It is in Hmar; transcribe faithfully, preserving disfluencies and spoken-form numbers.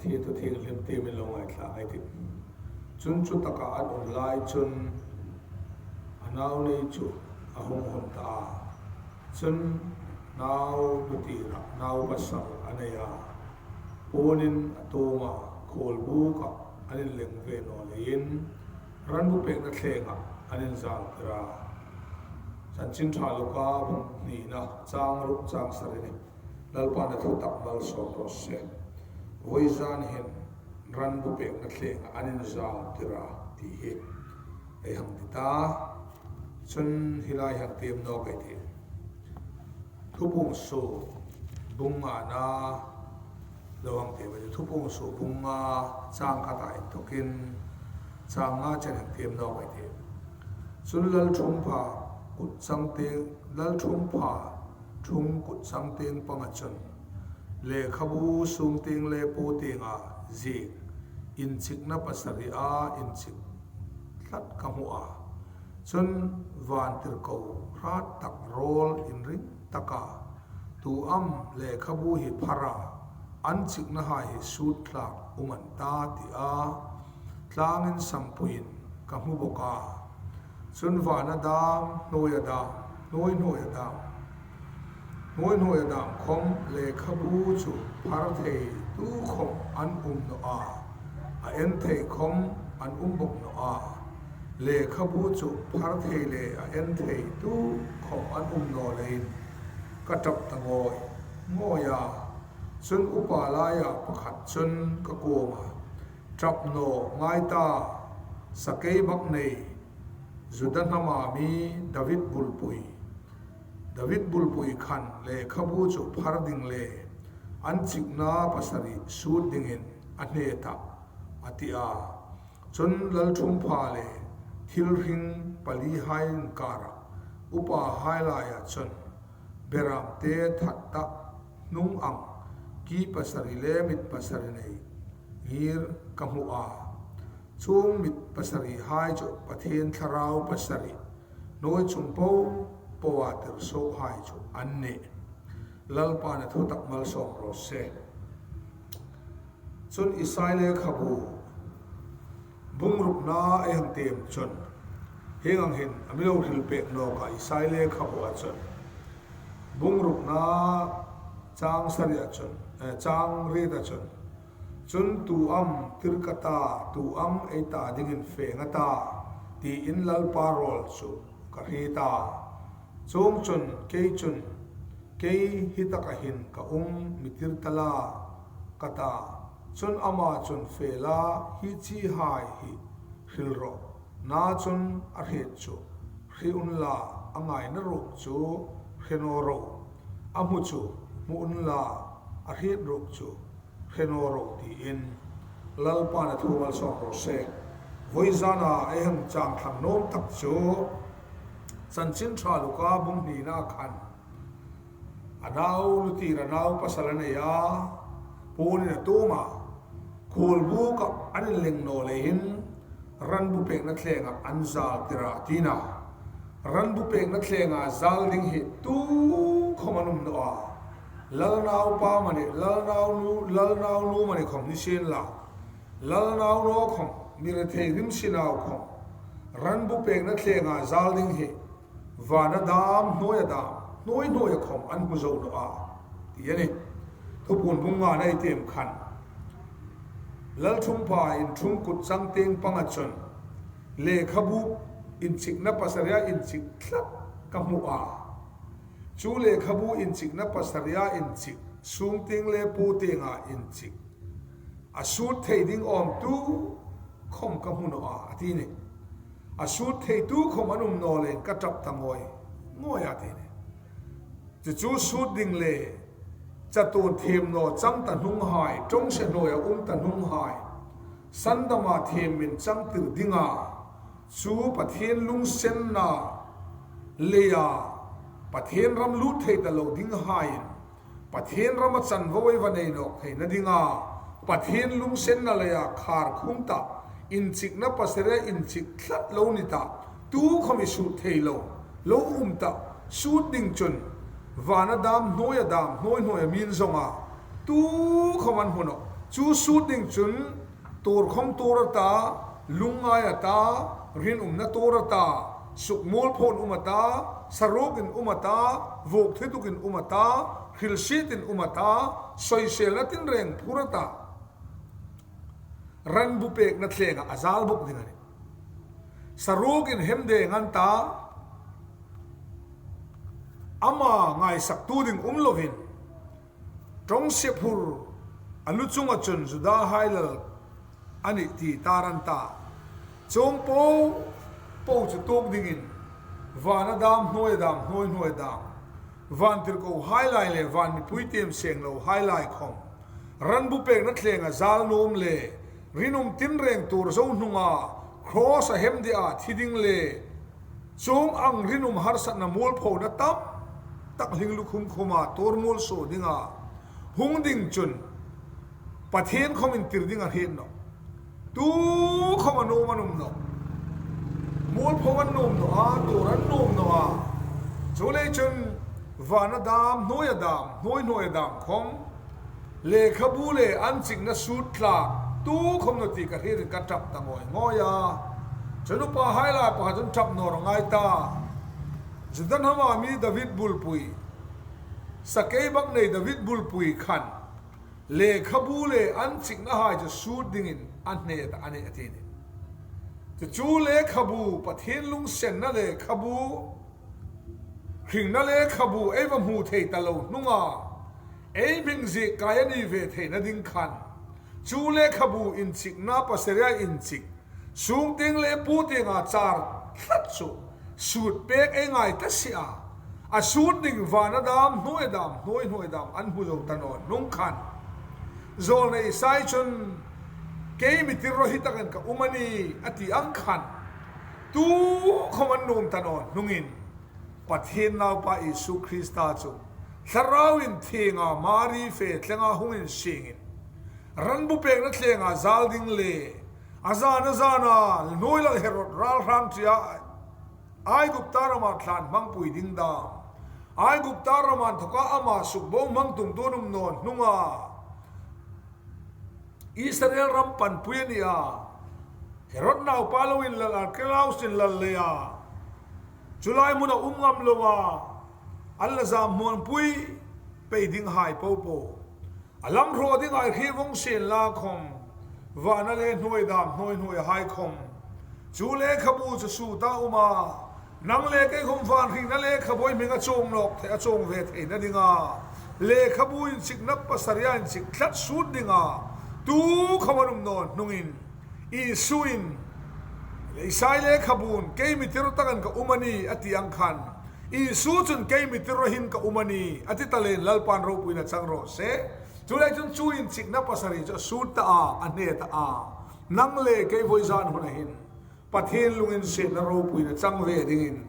Thi thu thienghlim ti min lo ngaithla ei tih. Chun chu taka an um lai chun a nau nei chu a hung hun ta a. Chun nau tu tira nau pasal a nei a. Puonin a tuoma khuolbukah an inleng ve naw leiin ran bu pekna thlengah an inzal tir a. Chanchin Ṭha Luka bung hnina chang ruk chang sari ni. Lalpan a thu tak malsawm raw se. Vawizan hin ran bu pekna thlengah an inzal tir a ti hi ei hang ti ta. Chun hi lai hang tiem nawk ei tih. Thupuong suok bung ngana lo hang tiem ei tih. Thupuong suok bung nga chang khata inthokin chang nga chen hang tiem nawk ei tih. Chun Lalṭhungpha kut chang tieng, Lalṭhungpha ṭhung kut chang tieng panga chun lekhabu sung tieng le puo tienga ziek inchikna pasari a inchik tlat ka hmu a. Chun vantirko hrat tak rawl inring taka, "Tu am lekhabu hi phar a, an chiknahai hi sut tlak um an ta?" tia tlangin sampuiin ka hmu bawk a. Chun vana dam, hnuoia dam, hnuoi hnuoia dam, hnuoi hnuoia dam khom lekhabu chu phar thei tu khom an um naw a, a en thei khom an um bawk naw a. Lekhabu chu phar thei le a en thei tu khom an um naw leiin ka ṭap ta ngawi ngawi a. Chun upa laia pakhat chun ka kuoma, "Ṭap naw ngai ta, sakei mak nei, Juda hnama mi David bulpui, David bulpui khan lekhabu chu phar ding le an chikna pasari sut dingin a hne tah," a ti a. Chun Lalṭhungpha le thilhring palihai inkara upahai laia chun beramte that ta hnung ang ki pasari le mit pasari nei ngir ka hmu a. Chuong mit pasarihai chu Pathien Thlarau pasari, hnuoi chung po poa tirsuokhai chu an nih. Lalpan a thu tak malsawm raw se. Chun Isai lekhabu bung rukna ei hang tiem chun, hieng ang hin a mi lo hril pek nawk a, Isai lekhabu a chun bung rukna chang sari a chun, eh, chang riet a chun, "Chun tu am tir ka ta, tu am ei ta dingin fe nga ta?" tiin Lalpa rawl chu ka hriet a. Chuongchun kei chun, "Kei hi taka hin ka um, mi tir ta la," ka ta. Chun ama chun, "Fe la, hi chihai hi hril rawh. Na chun a hriet chu hre unla, a ngaina ruok chu hre naw ro. A hmu chu hmu unla, a hriet ruok chu hre naw ro," tiin Lalpan a thu malsawm raw se. Vawizana ei hang chang thlang nuom tak chu Chanchin Ṭha Luka bung hnina khan a nau lu tira nau pasal a nei a, puonin a tuoma khuolbukah an inleng naw leiin ran bu pekna thlenga an zal tir a tina. Ran bu pekna thlenga zal ding hi tu khom an um naw a. Lalnaupa mani, lalnaunu, lalnaunu mani khom ni sien la, lalnau naw khom, mi rethei rim si nau khom ran bu pekna thlenga zal ding hi vana dam, hnuoia dam, hnuoi hnuoia khom an hmu zo naw a, ti a nih. Thupuong bung ngana ei tiem khan Lalṭhungpha in ṭhung kut chang tieng panga chun lekhabu inchikna pasaria inchik tlat ka hmu a. Chu lekhabu inchikna pasaria inchik, sung tieng le puo tienga inchik, a sut thei ding awm tu khom ka hmu naw a, a ti a nih. A sut thei tu khom an um naw leiin ka ṭap ta ngawi ngawi a, ti a nih. Chu chu sut ding le chatuon thiem naw chang ta hnunghai, ṭawngse hnuoia um ta hnunghai, sandama thiem min chang tir dinga, chu Pathien lungsenna leia Pathien ram lut thei ta lo dinghaiin Pathien rama chanvo ei va nei nawk theina dinga Pathien lungsenna leia khar khum ta, inchikna pasaria inchik tlat lo ni ta, tu khom i sut thei lo, lo um ta, sut ding chun vana dam, hnuoia dam, hnuoi hnuoia min zonga tu khom an hmu naw, Chu sut ding chun tuor khawm tuor a ta, lungngai a ta, rinumna tuor a ta, sukmualpho in um a ta, saruok in um a ta, vuok thituk in um a ta, hrilsiet in um a ta, soiselna tinreng phur a ta. Ran bu pekna thlenga a zal bawk ding a nih. Saruok in hem deng an ta, ama ngaisaktu ding um lovin, ṭawngsie phur a lu chunga chun Judahai lal a nih ti tar an ta. Chuong po po chu tuok dingin, vana dam, hnuoia dam, hnuoi hnuoia dam, vantirkohai lai le van mipui tiem seng lohai lai khawm, ran bu pekna thlenga zal nuom le rinum tinreng tuor zo hnunga, cross a hem dia thi ding le chuong ang rinum harsatna mualphona tam tak hling lukhum khuma tuor mualsuo dinga hung ding chun Pathien khawm intir ding a hriet nawh. Tu khawm a nuom an um nawh. Mualpho an nuom nawh a, tuor an nuom nawh a. Chuleiin chun vana dam, hnuoia dam, hnuoi hnuoia dam khawm, lekhabu le an chikna sut tlak tu khawm naw ti ka hriet in ka ṭap ta ngawi ngawi a. Chun upahai lai pakhat chun ṭap naw rawh ngai ta. Juda hnama mi David bulpui, sakei bak nei David bulpui khan lekhabu le an chiknahai chu sut dingin a hne ta a nih a ti a nih. Chu chu lekhabu, Pathien lungsenna lekhabu, hringna lekhabu ei va hmu thei ta lo hnunga, ei hming ziek kai a ni ve theina ding khan, chu lekhabu inchikna pasariin inchik, sungtieng le puotienga char tlat chu sut pek ei ngai ta si a. A sut ding vana dam, hnuoia dam, hnuoi hnuoia dam an hmu zo ta naw hnung khan, zawlnei Isai chun, "Kei mi tirko hi takin ka um a nih," a ti ang khan, tu khawm an nuom ta naw hnungin, Pathien Naupa Isu Krista chu Thlarau Inthienga Mari fe thlenga hung insiengin, ran bu pekna thlenga zal ding le, a zana zana hnuoi lal Herod ralhrang ṭia Aigupta rama thlân hmangpui ding dam, Aigupta rama inthoka ama sukbohmang tumtu an um naw hnunga, Israel ram panpui a ni a, Herod naupa lo inlal, Archelaus inlal leia, chu lai hmuna um ngam loa an la zam hmangpui pei dinghai po po, a lam hraw dinghai hre vawng sienla khawm, vana le hnuoia dam, hnuoi hnuoiahai khawm, chu lekhabu chu sut a um a, nang le kei khawm van hringna lekhabu ei hming a chuong nawk thei, a chuong ve theina dinga, lekhabu inchikna pasaria inchik tlat sut dinga tu khawm an um naw hnungin, Isuin, Isai lekhabun, "Kei mi tirko takin ka um a nih," a ti ang khan, Isu chun, "Kei mi tirko hin ka um a nih," a ti ta leiin Lalpan ropuina chang raw se. Chuleiin chun chu inchikna pasari chu a sut ta a, a hne ta a. Nang le kei vawizan huna hin Pathien lunginsietna ropuina chang ve dingin,